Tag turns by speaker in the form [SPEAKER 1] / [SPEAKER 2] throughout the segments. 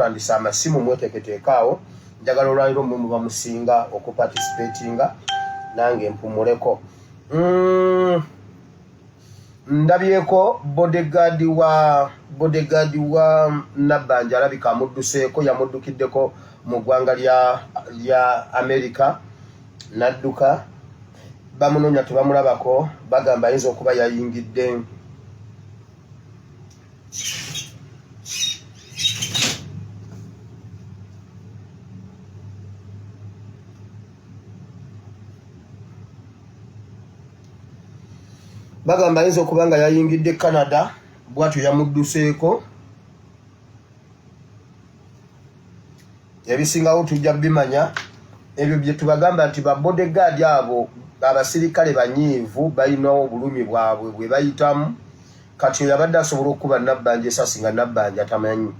[SPEAKER 1] Tutandise amasimu, mweteeketeeke awo. Njagala olwaliro mmwe muba musinga okuparticipatinga, nange mpumuleko. Ndabyeko bodyguard wa Nabbanja alabika amudduseeko, yamuddukiddeko mu ggwanga lya America n'adduka. Bamunoonya tebamulabako, bagamba ayinza okuba yayingidde bagamba ayinza okuba nga yayingidde Canada, bwatyo yamudduseeko. Ebisingawo tujja bimanya. Ebyo bye tubagamba nti ba bodyguard abo abasirikale banyiivu, balina obulumi bwabwe bwe bayitamu. Kati oyo abadde asobola okukuba Nabbanja esasi nga Nabbanja tamanyi.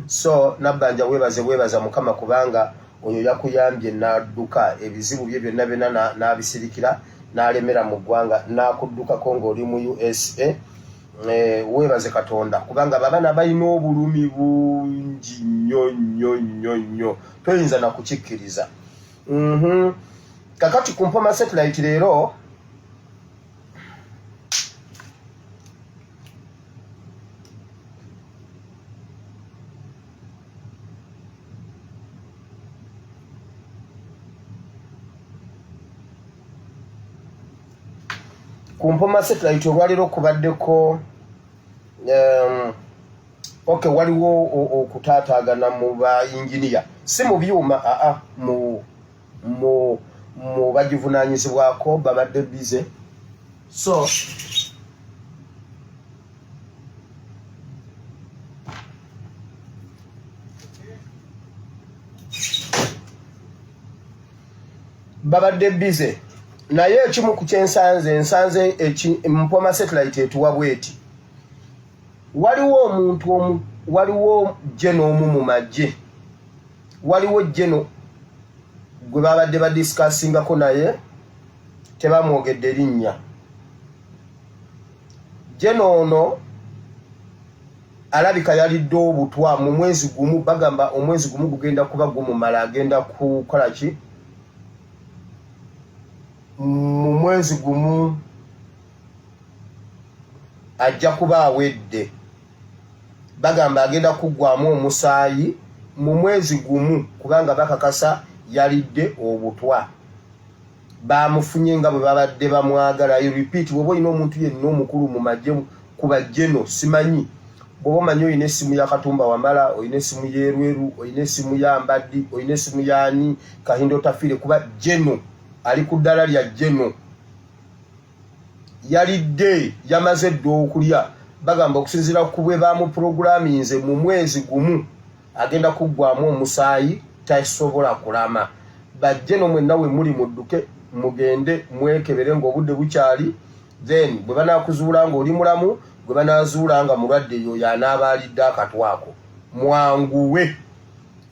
[SPEAKER 1] So Nabbanja, webaze, webaza Mukama kubanga oyo yakuyambye n'adduka ebizibu bye byonna byonna n'abisirikira n'alemera mu ggwanga n'akuddukako ng'oli mu USA. Weebaze Katonda kubanga babaana balina obulumi bungi nnyo nnyo nnyo nnyo, toyinza nakukikkiriza. Kakati ku Mpoma Satellite leero ku Mpoma Satellite olwaleero kubaddeko okay, waliwo okutaataagana mu ba inginiya, si mu byuma, aa mu bagivunaanyizibwako, babadde bize. So babadde bize, naye ekimu ku kyensanze, nsanze Mpoma Satellite etuwa bweti: waliwo omuntu omu, waliwo general omu mu magye, waliwo general gwe babadde badiscussingako naye tebamwogedde linnya. General ono alabika yalidde obutwa mu mwezi gumu. Bagamba omwezi gumu gugenda kuba gumumala, agenda kukola ki mu mwezi gumu, ajja kuba awedde. Bagamba agenda kuggwamu omusaayi mu mwezi gumu kubanga bakakasa yalidde obutwa. Bamufunye nga bwe babadde bamwagala. I repeat, bw'oba olina omuntu yenna omukulu mu magye, ku ba general, simanyi bw'oba omanyi, olina essimu ya Katumba Wamala, olina essimu y'Erweru, olina essimu ya Mbaddi, olina essimu y'ani, Kahinda Otafiire, kuba general ali ku ddala lya general yalidde, yamaze dda okulya. Bagamba okusinziira ku bwe bamuprogramminze, mu mwezi gumu agenda kuggwamu omusaayi, tasobola kulama. Ba general mwenna we muli, mudduke mugende mwekebere ng'obudde bukyali. Then bwe banaakuzuula ng'oli mulamu, gwe banaazuula nga mulwadde yoyo anaaba alidde akatwako. Mwanguwe.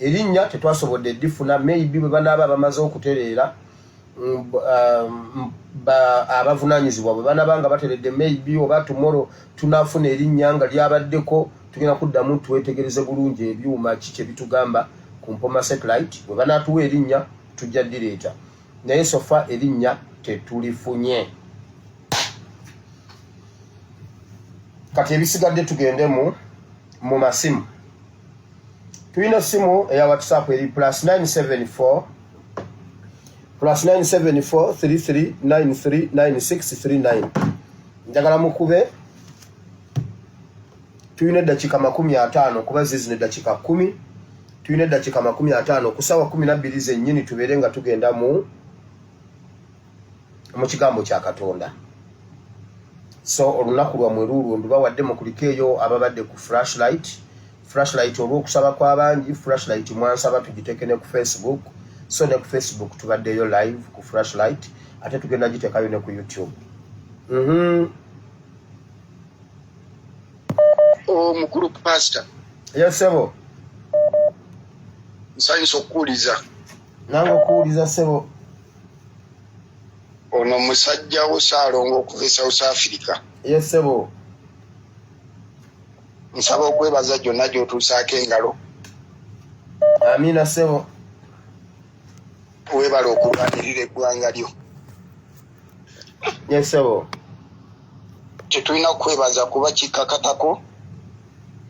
[SPEAKER 1] Erinnya tetwasobodde ddifuna, maybe bwe banaaba bamaze okutereera, abavunaanyizibwa bwe banaba nga bateredde, maybe oba tomorrow tunaafuna erinnya nga lyabaddeko. Tugenda kuddamu twetegereze bulungi ebyuma ki kye bitugamba ku Mpoma Satellite. Bwe banaatuwa erinnya tujja ddireeta, naye so far erinnya tetulifunye. Kati ebisigadde tugende mu masimu. Tulina essimu eya WhatsApp eri +974 +974 33939639. Njagala mukube, tulina eddakiika 50 kuba zizino eddakiika 10. Tulina eddakiika 50 ku ssaawa 12 zennyini tubeere nga tugenda mu kigambo kya Katonda. So olunaku lwammwe luulwo ndubawadde, mukulike eyo ababadde ku Flashlight. Flashlight, olw'okusaba kw'abangi, Flashlight mwansaba tugiteeke ne ku Facebook, so ne ku Facebook tubaddeyo live ku Flashlight, ate tugenda giteekayo ne ku YouTube.
[SPEAKER 2] Omukulu pastor.
[SPEAKER 1] Yes, sebo.
[SPEAKER 2] Nsanyusa okukuwuliza.
[SPEAKER 1] Nange okuwuliza, sebo.
[SPEAKER 2] Ono musajja wo Saalongo okuva e South Africa.
[SPEAKER 1] Yes, sebo.
[SPEAKER 2] Nsaba okwebaza gyonna gy'otuusaako engalo.
[SPEAKER 1] Amiina ssebo.
[SPEAKER 2] Weebale okulwanirira eggwanga lyo.
[SPEAKER 1] Yes ssebo.
[SPEAKER 2] Tetulina kwebaza kuba kikakatako,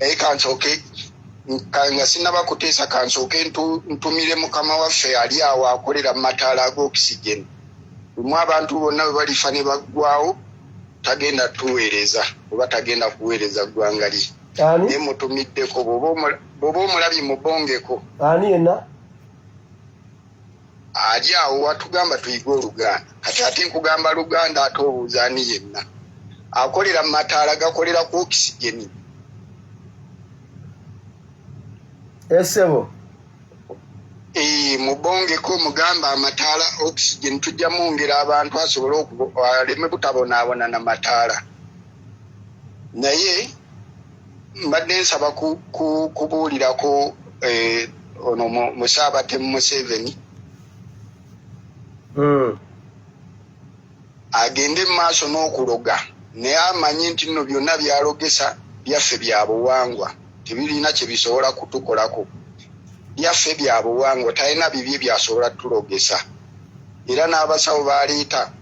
[SPEAKER 2] naye kansooke nga sinaba kuteesa, kansooke ntumire mukama waffe ali awo akolera mu mataala ag'oxygen. Lumu abantu bonna bwe balifa ne baggwawo, tagenda tuweereza oba tagenda kuweereza ggwanga lye. Naye mutumiddeko, bw'oba omulabye mubongeko.
[SPEAKER 1] Ani yenna?
[SPEAKER 2] Ali awo watugamba tuyige Oluganda, kati ate nkugamba Luganda ate obuuza ani yenna akolera mu mataala gakolera ku okisigeni.
[SPEAKER 1] Esebo.
[SPEAKER 2] Mubongeko mugamba amataala oxygen tujja mwongera abantu asobole aleme butabonaabona na mataala. Naye mbadde nsaba kubuulirako ono Musaabatemu Museveni. Agende mu maaso n'okuloga, naye amanye nti nno byonna byalogesa byaffe bya buwangwa, tebirina kye bisobola kutukolako. Byaffe bya buwangwa, talina bibye byasobola tulogesa. Era n'abasawo baleeta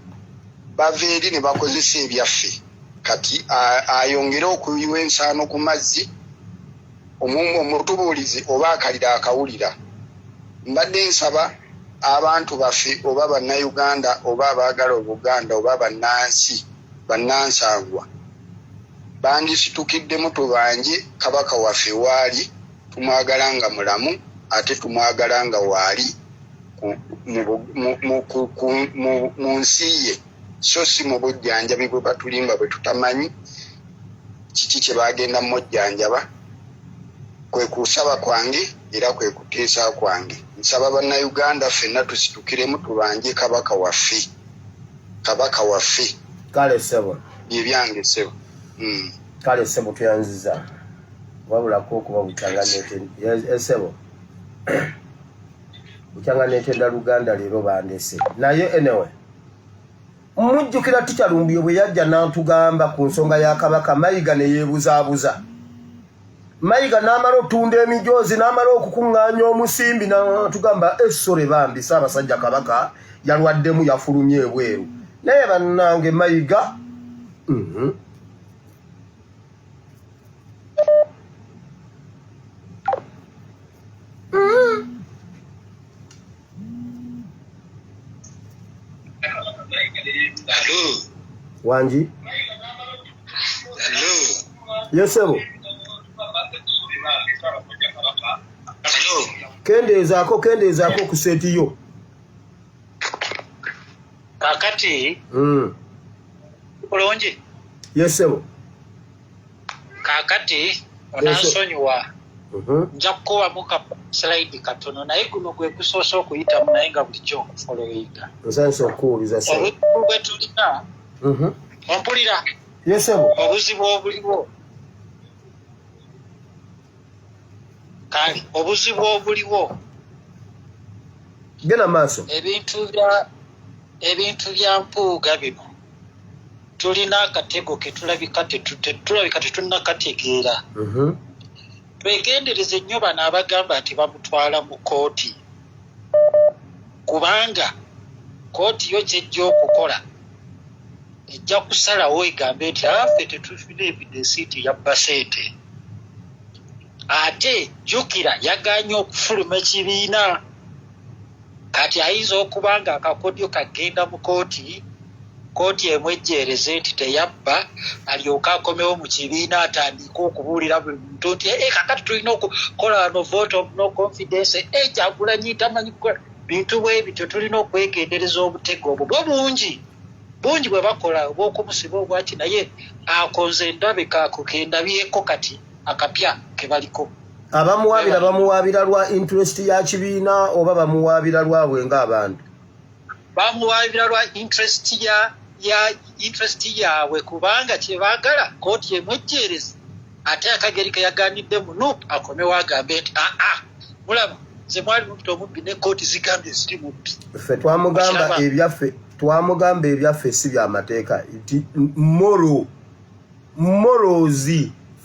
[SPEAKER 2] bava eri ne bakozesa ebyaffe. Kati ayongere okuyiwa ensaano ku mazzi, omutubuulizi oba akalira akawulira. Mbadde nsaba abantu baffe oba bannayuganda oba abaagala Obuganda oba bannansi bannansangwa bandisitukiddemu tubanje Kabaka waffe waali, tumwagala nga mulamu ate tumwagala nga waali mu nsi ye, so si mu bujjanjabi bwe batulimba bwe tutamanyi kiki kye bagenda mujjanjaba. Kwe kusaba kwange era kwe kuteesa kwange. Nsaba bannayuganda ffenna tusitukiremu tubanje Kabaka waffe. Kabaka waffe.
[SPEAKER 1] Kale ssebo.
[SPEAKER 2] Bye byange ssebo.
[SPEAKER 1] Kale ssebo, tuyanziza. Wabulako okuba bukyanga ssebo. Bukyanga netenda Luganda leero bandese. Naye anyway. Mujjukira Teacher Lumbuye bwe yajja n'atugamba ku nsonga ya Kabaka, Mayiga ne yeebuzaabuza. Mayiga n'amala otunda emijoozi, n'amala okukuŋŋaanya omusimbi, n'atugamba essole bambi Ssaabasajja Kabaka yalwaddemu yafulumye ebweru. Naye bannange Mayiga.
[SPEAKER 2] Hello.
[SPEAKER 1] Wangi.
[SPEAKER 2] Hello.
[SPEAKER 1] Yes, sir.
[SPEAKER 2] Hello.
[SPEAKER 1] Kendeezaako, kendeezaako ku set yo.
[SPEAKER 3] Kakati. Bulungi.
[SPEAKER 1] Yes, sir.
[SPEAKER 3] Kakati onansonyiwa. Nja kukubamu ka slide katono, naye guno gwe gusoose okuyitamu, naye nga bulijjo nkufollowinga.
[SPEAKER 1] Nsanyusa okukuwuliza ssebo.
[SPEAKER 3] Obuzibu bwe tulina, ompulira?
[SPEAKER 1] Yes, ssebo.
[SPEAKER 3] Obuzibu obuliwo, kale obuzibu obuliwo,
[SPEAKER 1] Genda maaso.
[SPEAKER 3] Ebintu bya Mpuuga bino, tulina akatego ke tulabika tetulabika tetunnakategeera. Twegendereze nnyo bano abagamba nti bamutwala mu kooti, kubanga kooti yo kyejja okukola ejja kusalawo egambe nti affe tetufuna evidence nti yabba ssente. Ate jjukira yagaanye okufuluma ekibiina. Kati ayinza okuba nga akakodyo kagenda mu kooti, kooti emwejjeereze nti teyabba, alyoke akomewo mu kibiina atandike okubuulira buli muntu nti e kakati tulina okukola wano vote of no confidence, e Kyagulanyi tamanyi kukola bintu. Bwe bityo tulina okwegendereza obutego obwo bwo bungi bungi bwe bakola obw'okumusiba obwaki, naye ako nze ndabika ako kendabyeko kati akapya ke baliko.
[SPEAKER 1] Abamuwaabira bamuwaabira lwa interest ya kibiina oba bamuwaabira lwabwe ng'abantu?
[SPEAKER 3] Bamuwaabira lwa interest ya interest yaabwe, kubanga kyebaagala kooti emwejjeereza, ate akageri ke yaganidde mu NUP akomewo agambe nti aa mulaba nze mwali mupita omubbi ne kooti zigambye ziri mubbi.
[SPEAKER 1] Ffe twamugamba ebyaffe, twamugamba ebyaffe si byamateeka, nti morals.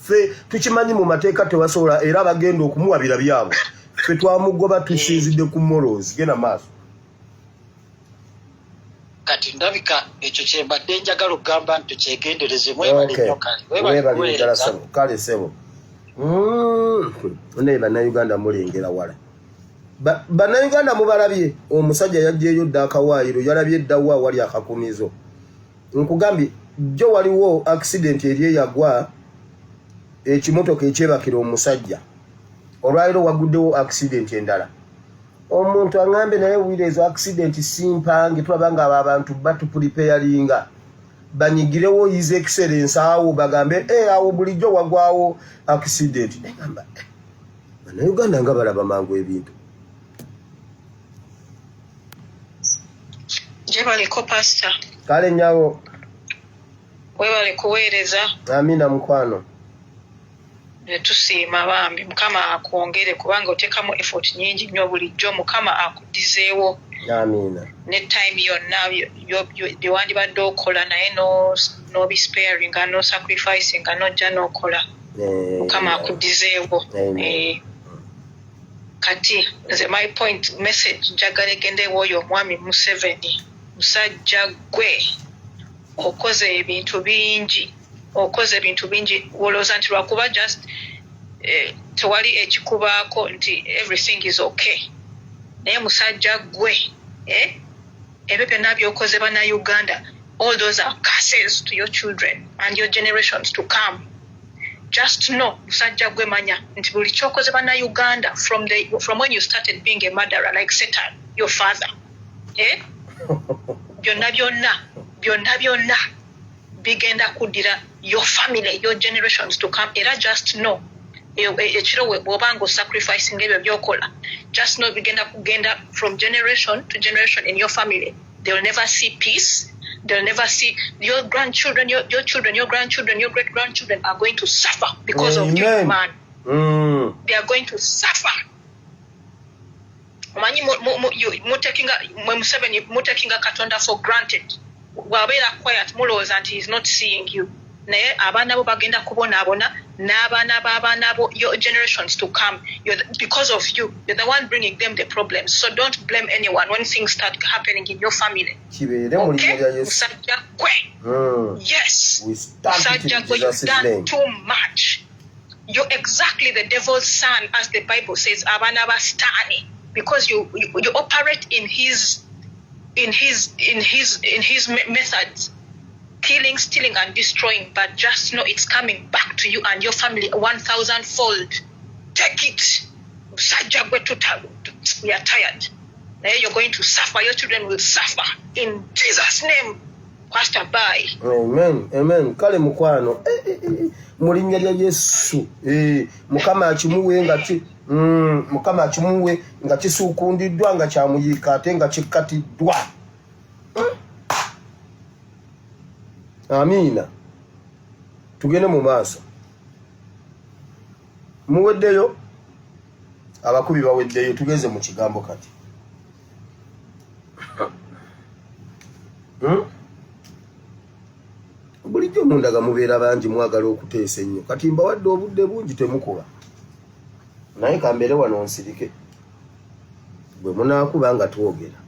[SPEAKER 1] Ffe tukimanyi mu mateeka tebasobola, era bagenda okumuwabira byabwe. Ffe twamugoba tusinzidde ku morals. Genda maaso.
[SPEAKER 3] Kati ndabika ekyo kyembadde njagala okugamba nti tukyegendereze. Mwebale nnyo, kale webale
[SPEAKER 1] Webale ddala.
[SPEAKER 3] kuweereza.
[SPEAKER 1] Sebo, kale sebo. Naye Bannayuganda mulengera wala. Bannayuganda mubalabye, omusajja yajjeeyo dda akawaayiro, yalabye ddawo awali akakumizo. Nkugambye jjo waliwo accident eri eyagwa ekimotoka ekyebakira omusajja. Olwaliro waguddewo accident endala. Omuntu aŋambe naye wira ezo accident simpange, tulaba nga abo abantu batupreparinga banyigirewo His Excellence awo bagambe, "Eh, awo bulijjo wagwawo accident." Negamba, eh, Bannayuganda nga balaba mangu ebintu.
[SPEAKER 4] Gyebaliko, Pasita.
[SPEAKER 1] Kale nyawo.
[SPEAKER 4] Webale kuweereza.
[SPEAKER 1] Amina, mukwano.
[SPEAKER 4] Netusiima bambi. Mukama akwongere, kubanga oteekamu effort nyingi nnyo bulijjo. Mukama akudizeewo.
[SPEAKER 1] Amina.
[SPEAKER 4] Ne time yonna byewandibadde okola naye n'obisparinga, nosacrificinga, nojja n'okola. Mukama akudizeewo.
[SPEAKER 1] Amen.
[SPEAKER 4] Kati nze my point, message njagala egende ew'oyo omwami Museveni. Musajja gwe, okoze ebintu bingi, okoze ebintu bingi. Wolowooza nti lwakuba just tewali ekikubaako nti everything is okay, naye musajja gwe, ebyo byonna byokoze Bannayuganda, all those are curses to your children and your generations to come. Just know, musajja gwe, manya nti buli kyokoze Bannayuganda from when you started being a murderer like Satan your father, eh? Byonna byonna byonna byonna bigenda kuddira your family, your generations to come. Era just know, ekiro bw'obanga osacrificing ebyo byokola, just know bigenda kugenda from generation to generation in your family. They will never see peace. They'll never see your grandchildren, your children, your grandchildren, your great grandchildren are going to suffer because of you.
[SPEAKER 1] Amen.
[SPEAKER 4] Man, they are going to suffer. Omanyi mutakinga, mwe Museveni, mutakinga Katonda for granted. Bw'abeera quiet, mulowooza nti he is not seeing you, naye abaana bo bagenda kubonaabona n'abaana b'abaana bo, your generations to come. Because of you, you're the one bringing them the problems, so don't blame anyone when things start happening in your family.
[SPEAKER 1] Kibeere mu linnya
[SPEAKER 4] Okay,
[SPEAKER 1] lya Yesu.
[SPEAKER 4] Musajja gwe. Yes.
[SPEAKER 1] We stamp it
[SPEAKER 4] Musajja
[SPEAKER 1] in
[SPEAKER 4] gwe, you've
[SPEAKER 1] Jesus'
[SPEAKER 4] done
[SPEAKER 1] name.
[SPEAKER 4] too much. You're exactly the devil's son, as the Bible says, abaana ba Sitaani, because you operate in his methods, killing, stealing and destroying. But just know it's coming back to you and your family 1000 fold. Take it, musajja gwe. We are tired, naye you're going to suffer. Your children will suffer in Jesus' name. Pastor, bye.
[SPEAKER 1] Amen, amen. Kale mukwano. Eh, eh, eh, mu linnya lya Yesu. Mukama akimuwe nga ki Mukama akimuwe nga kisuukundiddwa, nga kyamuyiika ate nga kikkatiddwa. Amiina. Tugende mu maaso. Muweddeyo, abakubi baweddeyo, tugenze mu kigambo kati. Bulijjo mundaga mubeera bangi, mwagala okuteesa ennyo. Kati mbawadde obudde bungi, temukuba, naye kambeere wano nsirike. Bwe munaakuba nga twogera,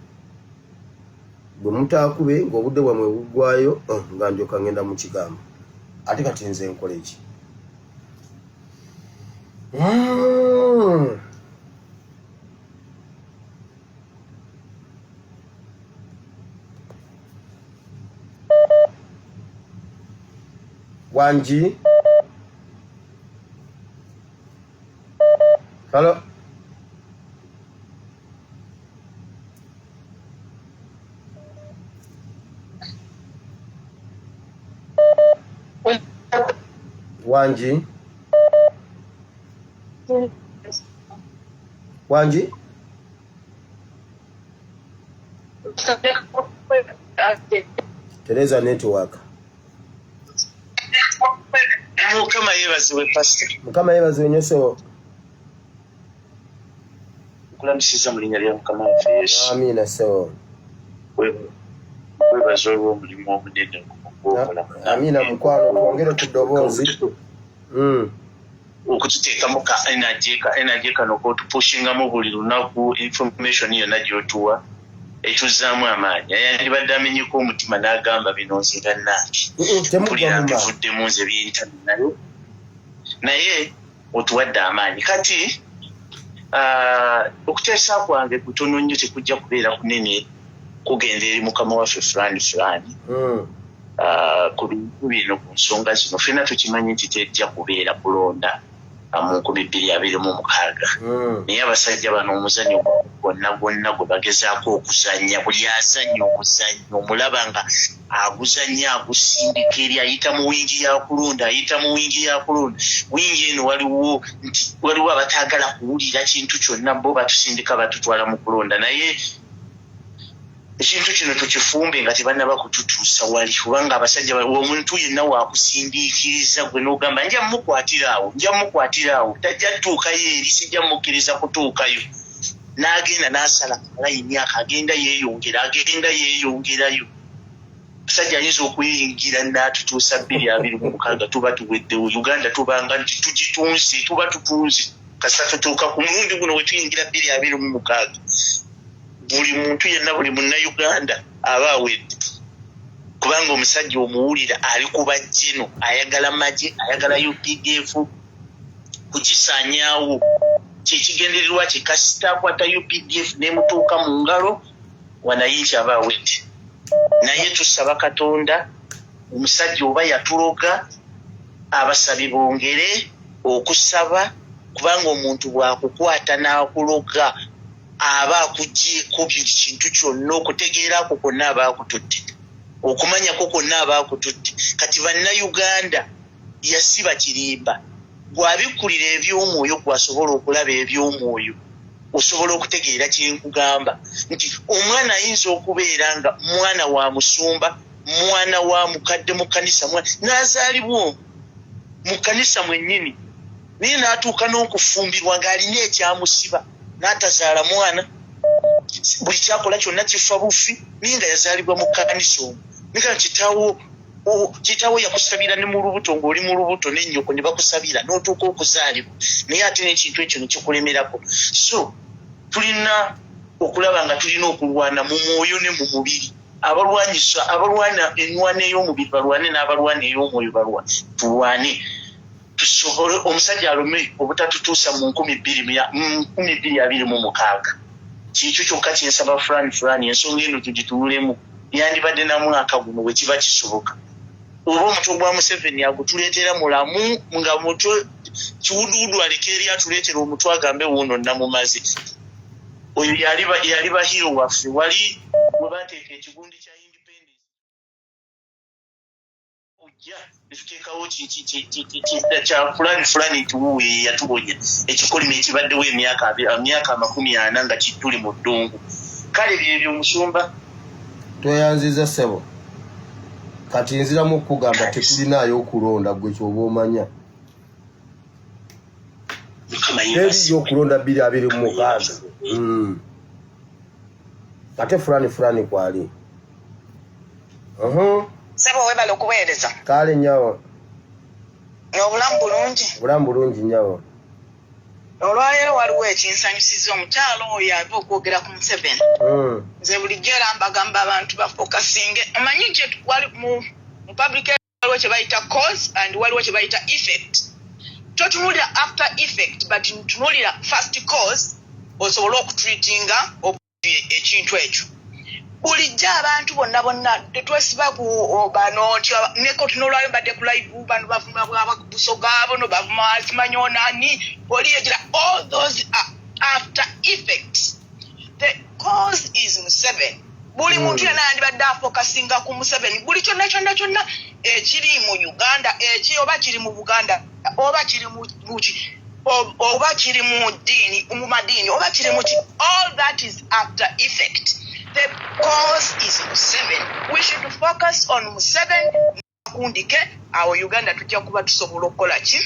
[SPEAKER 1] bwe mutaakube ng'obudde bwammwe buggwayo, nga ndyoka ngenda mu kigambo. Ate kati nze nkola eki? Wangi. Halo. Wangi. Wangi. Tereza network.
[SPEAKER 5] Mukama yeebazibwe, Pasita.
[SPEAKER 1] Mukama yeebazibwe nnyo, ssebo.
[SPEAKER 5] Nkulamusiza mu linnya lya Mukama waffe Yesu.
[SPEAKER 1] Amiina, ssebo.
[SPEAKER 5] Webaza olw'omulimu omunene gwokola.
[SPEAKER 1] Amiina, mukwano, twongere ku ddoboozi.
[SPEAKER 5] Okututeekamu ka energy, ka energy kano k'otupushingamu buli lunaku. Information yonna gy'otuwa etuzzaamu amaanyi. Ayandibadde amenyeko omutima n'agamba, "Bino nze gannange mpulira mbivuddemu, nze bintami." Naye otuwadde amaanyi. Kati okuteesa kwange kutono nnyo, tekujja kubeera kunene. Kugenda eri mukama waffe fulani fulani ku bintu bino, ku nsonga zino. Ffenna tukimanyi nti tejja kubeera kulonda mu 2026. Naye abasajja bano, omuzannyo gwonna gwonna gwe bagezaako okuzannya, buli azannya omuzannyo omulaba nga aguzannya agusindika eri, ayita mu wingi yakulonda, ayita mu wingi yakulonda. Wingi eno waliwo nti waliwo abataagala kuwulira kintu kyonna, bo batusindika, batutwala mu kulonda. Naye ekintu kino tukifumbe nga tebannaba kututuusa wali, kubanga abasajja, omuntu yenna wakusindiikiriza gwe n'ogamba, "Nja mukwatira awo, nja mukwatira awo, tajja tutuukayo eri, sijja mukkiriza kutuukayo," n'agenda n'asala alayini ako, agenda yeeyongera, agenda yeeyongerayo. Musajja ayinza okuyingira n'atutuusa 2026, tuba tuweddewo. Uganda tubanga nti tugitunze, tuba tutunze kasita tutuuka ku mulundi guno we tuyingira 2026. Buli muntu yenna, buli munnayuganda aba awedde, kubanga omusajja omuwulira ali kuba jeno ayagala magye, ayagala UPDF kukisaanyaawo. Kyekigendererwa kye. Kasita akwata UPDF nemutuuka mu ngalo, wanayinki aba awedde. Naye tusaba Katonda, omusajja oba yatuloga, abasabi bongere okusaba, kubanga omuntu bw'akukwata n'akuloga aba akugyeko buli kintu kyonna, okutegeerako kwonna aba akututte, okumanyako kwonna aba akututte. Kati bannayuganda yasiba kirimba. Gwabikkulira eby'omwoyo, gwasobola okulaba eby'omwoyo, osobola okutegeera kyenkugamba nti omwana ayinza okubeera nga mwana wa musumba, mwana wa mukadde mu kkanisa, n'azaalibwa omwo mu kkanisa mwennyini, naye n'atuuka n'okufumbirwa ng'alina ekyamusiba n'atazaala mwana. Buli kyakola kyonna kifa bufi, naye nga yazaalibwa mu kkanisa omwo. Nika kitaawo yakusabira ne mu lubuto, ng'oli mu lubuto n'ennyoko ne bakusabira n'otuuka okuzaalibwa, naye ate n'ekintu ekyo ne kikulemerako. So tulina okulaba nga tulina okulwana mu mwoyo ne mu mubiri. Abalwanyisa, abalwana enwana ey'omubiri balwane, n'abalwana ey'omwoyo balwane, tulwane tusobole omusajja alume obutatutuusa mu 2026. Kikyo kyokka kyensaba fulani fulani, ensonga eno tugitunulemu. Yandibadde na mwaka guno bwe kiba kisoboka, oba omutwe gwa Museveni agutuleetera mulamu, nga mutwe kiwuduwudu, aleke eri atuleetera omutwe, agambe, "Wuuno namumaze." Oyo yali ba hero waffe wali we bateeka ekigundi kya independence ojja netuteekawo kya fulani fulani nti wuwe yatuwonya ekikolimo ekibaddewo emyaka 40 nga kituli mu ddungu. Kale byebyo, omusumba.
[SPEAKER 1] Tweyanziza, ssebo. Kati nziramu okukugamba, tetulinaayo okulonda. Gwe kyoba omanya, teriyo okulonda 2026. Ate fulani fulani kwali.
[SPEAKER 6] Sebo, webale okuweereza.
[SPEAKER 1] Kale nyawo.
[SPEAKER 6] Obulamu bulungi?
[SPEAKER 1] Obulamu bulungi, nyawo.
[SPEAKER 6] Olwaleero waliwo ekinsanyusiza, omukyalo oyo ava okwogera ku Museveni. Nze bulijjo era mbagamba abantu bafokasinge, omanyi nti mu public waliwo kye bayita cause and waliwo kye bayita effect. Totunulira after effect, but ntunulira first cause osobole okutreatinga ekintu ekyo. Bulijjo abantu bonna bonna tetwesiba ku bano nti nekotunolwayo mbadde ku live, bano bavuma busoga, bono bavuma simanyi onani oli yegira. All those are after effects. The cause is Museveni. Buli muntu yenna yandibadde afokasinga ku Museveni. Buli kyonna kyonna kyonna ekiri mu Uganda, eki oba kiri mu Buganda, oba kiri muki, oba kiri mu ddiini, mu madiini, oba kiri muki, all that is after effect. The cause is Museveni. We should focus on Museveni akundike awo, Uganda tujja kuba tusobola okukola ki?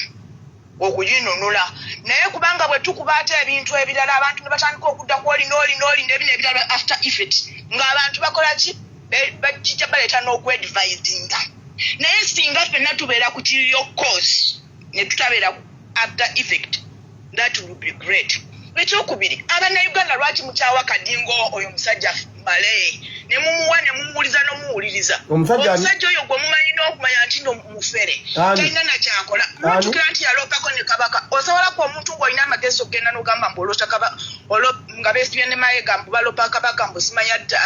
[SPEAKER 6] Okuginunula. Naye kubanga bwe tukuba ate ebintu ebirala, abantu ne batandika okudda ku oli n'oli n'oli n'ebino ebirala, after effect, ng'abantu bakola ki? Kijja baleeta n'okwedividinga. Naye singa ffenna tubeera ku kiriyo cause ne tutabeera after effect that will be great. Ekyokubiri, abannayuganda lwaki mukyawa Kadingo oyo musajja Male ne mumuwa ne mumuwuliza n'omuwuliriza? Omusajja oyo gwe mumanyi n'okumanya nti no mufere, talina nakyakola. Mujjukira nti yaloopako ne Kabaka. Osobola ku omuntu ng'olina amagezi okugenda n'ogamba mbu oloota nga beesibye ne Mayega, mbu balopa Kabaka, mbu simanya agira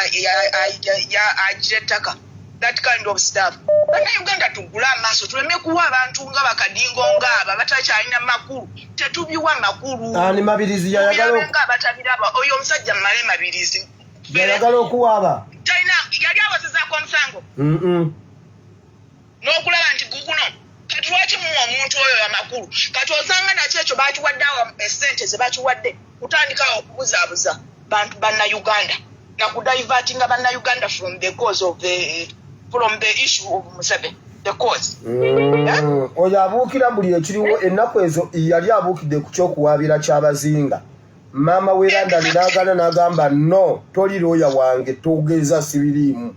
[SPEAKER 6] ettaka, that kind of stuff. Bannayuganda, tuggule amaaso, tuleme kuwa abantu nga bakadingo ngaaba batakyalina makulu. Tetubiwa makulu.
[SPEAKER 1] Ani Mabirizi yayagala
[SPEAKER 6] nga abatabiraba oyo omusajja Male Mabirizi.
[SPEAKER 1] Yayagala okuwaaba.
[SPEAKER 6] Talina yali awasezaako omusango n'okulaba nti guguno. Kati lwaki muwa omuntu oyo amakulu? Kati osanga nakyo ekyo bakiwadde awo esente ze bakiwadde kutandikawo okubuzaabuza bantu bannayuganda nakudivertinga bannayuganda from the cause of the from the issue of Museveni, the cause.
[SPEAKER 1] Oyo abuukira buli ekiriwo. Ennaku ezo yali abuukidde ku kyokuwaabira Kyabazinga maama w'e London, n'agaana n'agamba, "No, toli looya wange, togeza, sibiriimu."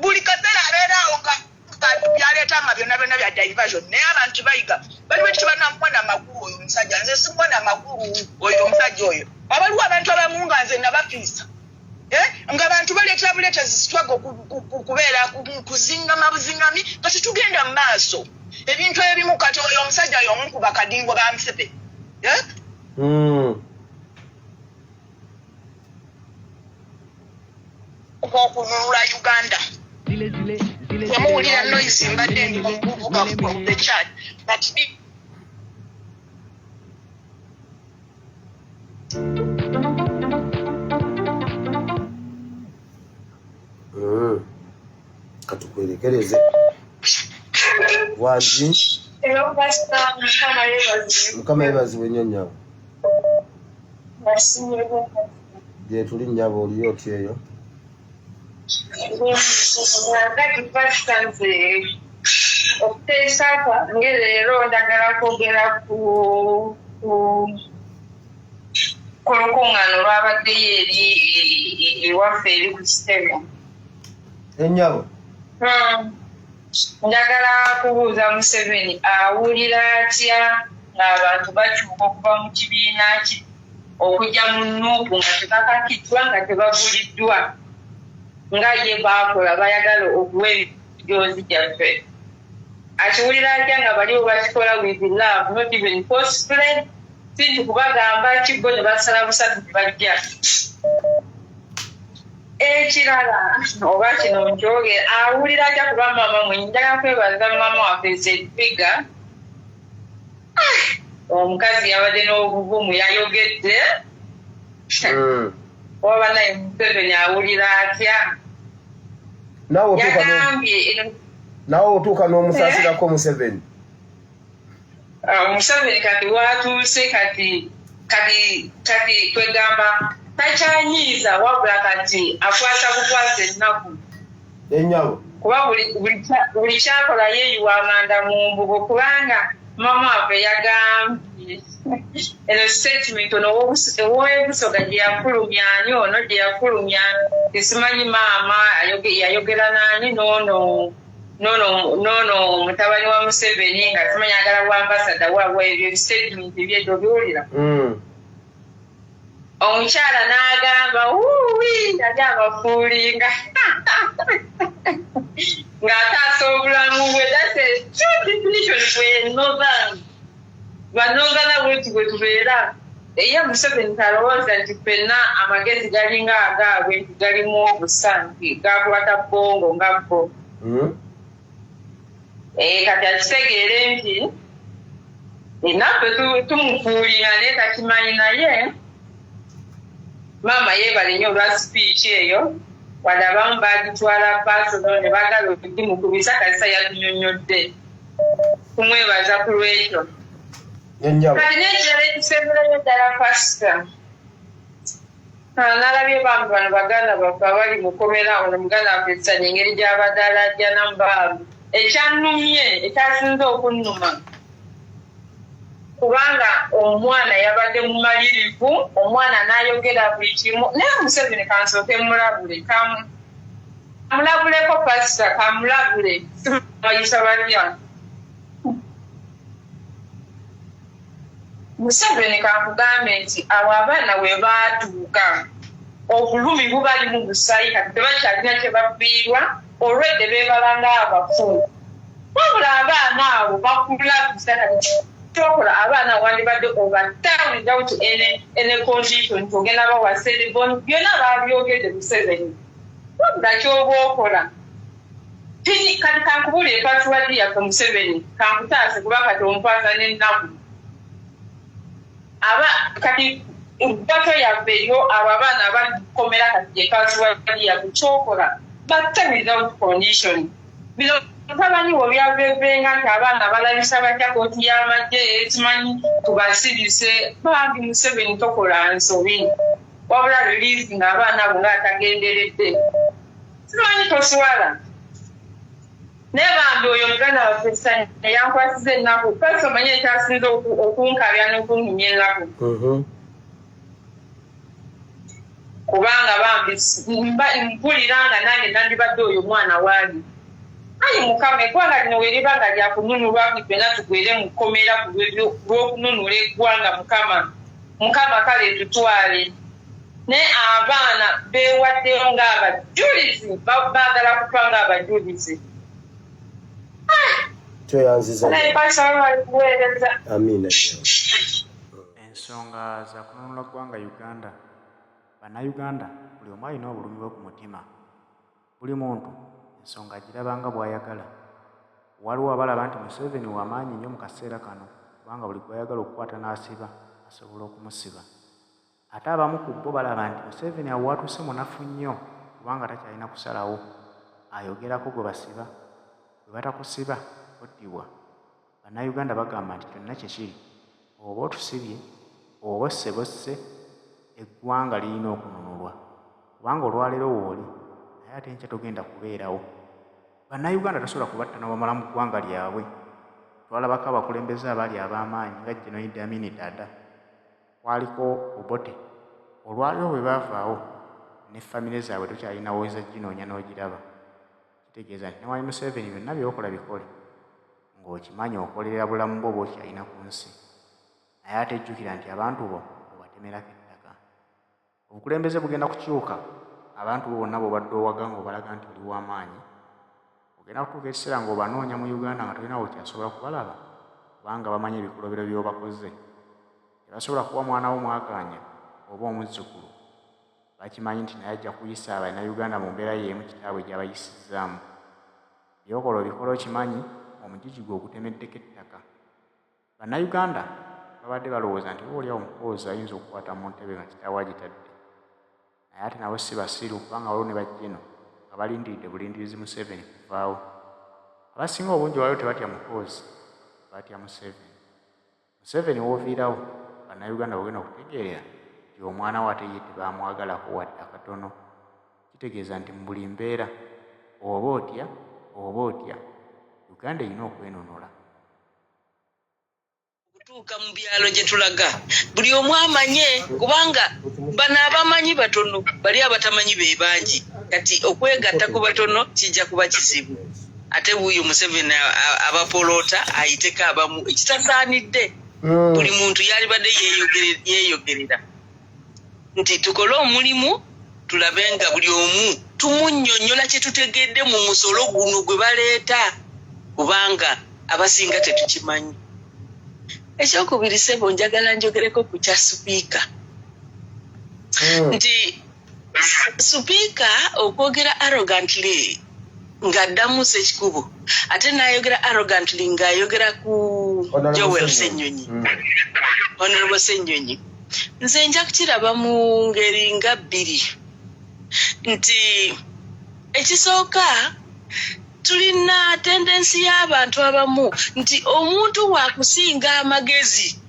[SPEAKER 6] Buli kaseera abeera awo nga byaleeta nga byonna byonna bya diversion, naye abantu bayiga baliwo ekyo. Amakulu oyo omusajja, nze simubona amakulu oyo omusajja oyo. Abaliwo abantu abamu nga nze nabafiisa, eh? Nga abantu baleetera buleeta zisitwaga kubeera kuzingama buzingami nga tetugenda mu maaso ebintu ebimu. Kati oyo omusajja oyo omu ku bakadingo ba Museveni, eh? Okununula Uganda. Temuwulira noise, mbadde ndi mukuvuga from the church, but
[SPEAKER 1] Katukwerekereze wangi.
[SPEAKER 7] Hello, Pastor. Mukama yeebazibwe.
[SPEAKER 1] Mukama yeebazibwe nnyo, nnyabo. Gye tuli, nnyabo. Oliyo otya eyo?
[SPEAKER 7] Kati Pastor, nze okuteesa kwange leero njagala kwogera ku lukuŋŋaana olwabaddeyo eri ewaffe eri ku kitebe.
[SPEAKER 1] Ennyabo.
[SPEAKER 7] Njagala kubuuza Museveni, awulira atya ng'abantu bakyuka okuva mu kibiina kye okujja mu NUP nga tebakakiddwa, nga tebaguliddwa, nga ye baakola bayagala okuwa emijoozi gyaffe? Akiwulira atya nga baliwo bakikola with love, not even forcefully, si nti kubagamba ki, bo ne basala busatu ne bajja? Ekirala, oba kino nkyogera, awulira atya kuba maama mwenyi? Njagala kwebaza maama waffe Zedbiga, omukazi yabadde n'obuvumu, yayogedde. Oba naye Museveni awulira atya? Yagambye
[SPEAKER 1] Naawe otuuka n'omusaasirako Museveni.
[SPEAKER 7] Ah, Museveni kati watuuse kati kwegamba takyanyiiza, wabula kati akwata bukwasa ennaku.
[SPEAKER 1] Ennyabo.
[SPEAKER 7] Kuba buli kyakola yeeyiwa amanda mu mbugo, kubanga mama waffe yagambye eno statement ono ow'Ebusoga gye yafulumya, ani ono gye yafulumya, tesimanyi maama yayogera naani, noono mutabani wa Museveni nga simanyi agala bwa ambassador waabwe. Ebyo statement ebyedde obiwulira. Omukyala n'agamba wuuwi, yali abafuulinga ng'ataasa obulamu bwe. That's a true definition for a northern. Banorthern bwetu bwe tubeera. Ye Museveni talowooza nti ffenna amagezi galinga agaabwe, nti galimu obusa, nti gakwata bongo nga bo. Eh, kati akitegeere nti naffe tumufuulira, naye takimanyi. Naye maama yeebale nnyo olwa speech eyo, wadde abamu bagitwala personal ne baagala okugimukubisa. Kasita yatunyonnyodde, kumwebaza ku lwekyo.
[SPEAKER 1] Ennyabo.
[SPEAKER 7] Kati n'ekirala ekisemberayo ddala, pasita, nalabye bambi bano baganda baffe abali mukomera, ono muganda waffe Esanya, engeri gy'abadde alajjanamu bambi. Ekyannumye, ekyasinze okunnuma, kubanga omwana yabadde mumalirivu, omwana n'ayogera buli kimu. Naye Museveni kansooke mulabule, kamulabuleko, pasita, kamulabule. Bayisa batya? Museveni kankugambe nti abo abaana we baatuuka obulumi bubali mu busayi kati tebakyalina kye bafiirwa olwedde beebala ng'abafu wabula abaana abo bakulabisa kati kyokola abaana wandibadde obatta without any condition nti ogenda bawa cellphone byonna babyogedde Museveni wabula kyoba okola kati kankubuulire password yaffe Museveni kankutaase kuba kati onkwasa n'ennaku aba kati bato yaffe eriyo abo abaana abali kukomera kati ye password yaffe kyokola batte without condition bino tamanyi webyavevenga nti abaana balabisa batya kooti y'amagye ekimanyi tubasirise bambi Museveni tokola nsobi wabula release nga abaana abo ngaatagenderedde simanyi toswala naye bambi oyo muganda waffe Sanya yankwasiza ennaku kasi omanyi ekyasinza okunkabya n'okunnumya ennaku kubanga bambi mpulira nga nange nandibadde oyo omwana waali ayi mukama eggwanga lino weriba nga lyakununulwa ffenna tugwere mu kkomera ku lw'okununula eggwanga mukama mukama kale tutwale naye abaana beewaddeyo ng'abajulizi baagala kufa ng'abajulizi
[SPEAKER 1] Tweyanziza. Amiina.
[SPEAKER 8] Ensonga za kununula ggwanga Uganda. Bannayuganda buli omu alina obulumi bwe ku mutima. Buli muntu ensonga agiraba nga bw'ayagala. Waliwo abalaba nti Museveni wa maanyi nnyo mu kaseera kano kubanga buli gw'ayagala okukwata n'asiba asobola okumusiba. Ate abamu ku bo balaba nti Museveni awo w'atuuse munafu nnyo kubanga takyalina kusalawo, ayogerako gwe basiba, bwe batakusiba ottibwa. Bannayuganda bagamba nti kyonna kye kiri oba otusibye oba osse bosse, eggwanga lirina okununulwa kubanga olwaleero wooli naye ate enkya togenda kubeerawo. Bannayuganda tosobola kubatta n'obamala mu ggwanga lyabwe. Twalabako abakulembeze abaali ab'amaanyi nga Gen. Idi Amin Dada, kwaliko Obote, olwaleero bwe bavaawo ne famire zaabwe tokyalina w'oyinza kuginoonya n'ogiraba. Kitegeeza nti ne Mwami Museveni byonna by'okola bikole ng'okimanyi okolerera bulamu bwo bw'okyalina ku nsi naye ate jjukira nti abantu bo obatemerako ettaka. Obukulembeze bugenda kukyuka abantu bo bonna b'obadde owaga ng'obalaga nti oli wa maanyi ogenda kutuuka ekiseera ng'obanoonya mu Uganda nga tolina w'okyasobola kubalaba kubanga bamanyi ebikolobero by'obakoze. Tebasobola kuwa mwana wo mwagaanya oba omuzzukulu Bakimanyi nti naye ajja kuyisa Bannayuganda mu mbeera y'emu kitaabwe gy'abayisizzaamu. By'okola obikola okimanyi, omugigi gwo ogutemeddeko ettaka. Bannayuganda babadde balowooza nti oboolyawo Muhoozi ayinza okukwata mu ntebe nga kitaawe agitadde. Naye ate nabo si basiru kubanga waliwo ne ba General nga balindiridde bulindirizi Museveni kuvaawo. Abasinga obungi olwaleero tebatya Muhoozi, batya Museveni. Museveni woviirawo bannayuganda wogenda okutegeerera nti omwana wo ate ye tebamwagalako wadde akatono. Kitegeeza nti mu buli mbeera oba otya oba otya Uganda erina okwenunula.
[SPEAKER 9] Okutuuka mu byalo gye tulaga buli omu amanye kubanga bano abamanyi batono bali abatamanyi be bangi kati okwegatta ku batono kijja kuba kizibu. Ate wuuyo Museveni abapoloota ayiteko abamu ekitasaanidde. Buli muntu yalibadde yeeyogerera nti tukole omulimu tulabe nga buli omu tumunnyonnyola kye tutegedde mu musolo guno gwe baleeta kubanga abasinga tetukimanyi. Ekyokubiri ssebo njagala njogereko ku kya sipiika nti Supiika okwogera arrogantly ng'addamu Ssekikubo ate n'ayogera arrogantly ng'ayogera ku Joel Ssenyonyi, Honorable Ssenyonyi, nze nja kukiraba mu ngeri nga bbiri nti ekisooka tulina tendensi y'abantu abamu nti omuntu wakusinga amagezi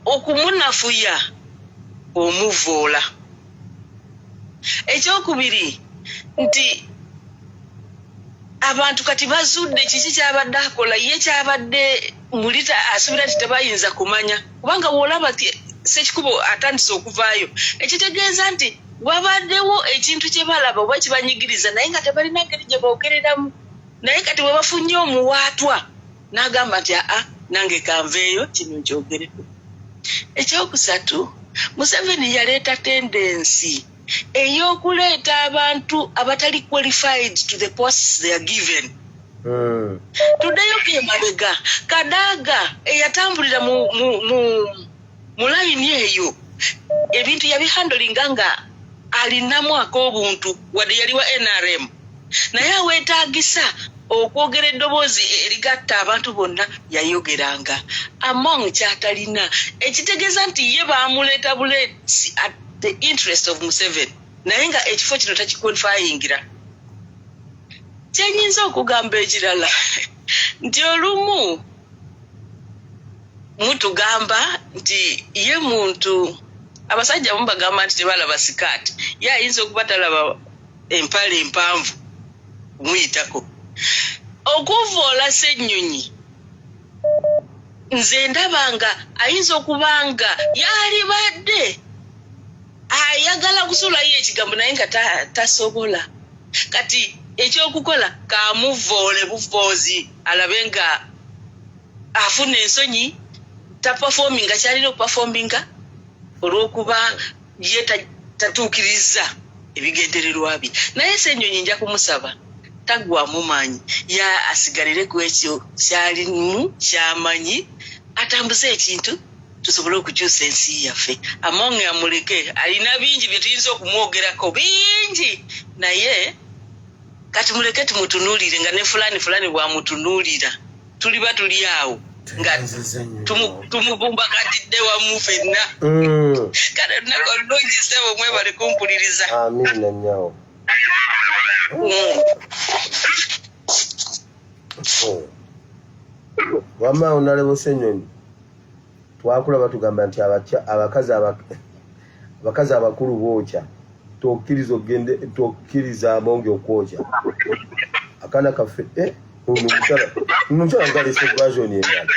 [SPEAKER 9] okumunafuya omuvvoola. Ekyokubiri nti abantu kati bazudde kiki kyabadde akola ye kyabadde muli asuubira nti tebayinza kumanya kubanga w'olaba Ssekikubo atandise okuvaayo ekitegeeza nti wabaddewo ekintu kye balaba oba kibanyigiriza naye nga tebalina ngeri gye boogereramu naye kati bwe bafunye omuwaatwa n'agamba nti aa. Nange kanveeyo kino nkyogereko. Ekyokusatu, Museveni yaleeta tendency ey'okuleeta abantu abatali qualified to the posts they are given. Tuddeyo emabega, Kadaga eyatambulira mu layini eyo, ebintu yabihandlinga nga alinamu ak'obuntu, wadde yali wa NRM, naye aweetaagisa okwogera eddoboozi erigatta abantu bonna yayogeranga. Among kyatalina, ekitegeeza nti ye baamuleeta buleeti at the interest of Museveni, naye nga ekifo kino takiqualifyingira. Kyenyinza okugamba ekirala nti olumu mutugamba nti ye muntu, abasajja mubagamba nti tebalaba sikaati, ye ayinza okuba talaba empale empanvu kumuyitako. Okuvoola Ssennyonyi, nze ndaba nga ayinza okuba nga yalibadde ayagala kusuulayo ekigambo, naye nga tasobola. Kati ekyokukola, kamuvoole buvoozi, alabe nga afuna ensonyi, taperforminga kyalina okuperforminga olw'okuba ye tatuukiriza ebigendererwa bye. Naye Ssenyonyi nja kumusaba taggwamu maanyi, ya asigalire ku ekyo kyalimu kyamanyi, atambuze ekintu tusobole okukyusa ensi yaffe. Among amuleke, alina bingi bye tuyinza okumwogerako bingi, naye kati muleke tumutunuulire nga ne fulani fulani bwamutunuulira, tuliba tuli awo nga tumubumbakatidde wamu fenna. Kale olunaku olulungi, ssebo, mwebale kumpuliriza.
[SPEAKER 1] Amiina nnyawo. Wamma Honorable Ssenyonyi, twakula batugamba nti abakazi abakulu bookya. Tokkiriza ogende, tokkiriza Amongi okwokya akaana kaffe. Eh, ono omukyala, ono omukyala ngalese version endala.